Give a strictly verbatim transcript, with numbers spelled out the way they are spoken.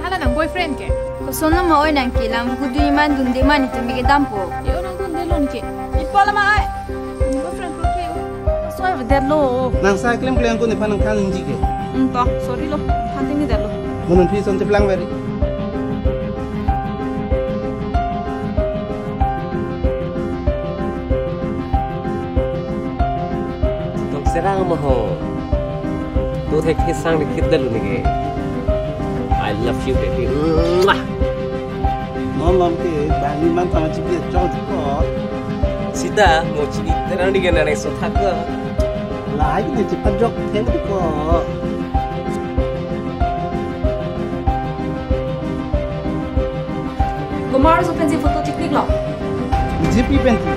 Hala nang boyfriend ke? Koson lo ma oi nang ke, lam kedun iman dunde ma nelitum ke dampo. Yo nang dundelo neke. Ipo la ma ai. Nang boyfriend ko ke. Soi vedetlo. Nang sa klem klem ko nephan nangthan ningje ke. Hmm, to, sorry lo. Than ting ni detlo. Mo non phi son cheplang veri. Tok serang mo ho. To thek thek sang dikit detlo neke. I love you, baby. Mwah. Non non ke bang iman tama chipi chok ko. Sita mo chini terang di kena nang sothak ko. Lahai ne chipat jok theng ko. Kumar so pensi photo chiklik lo. B J P pensi.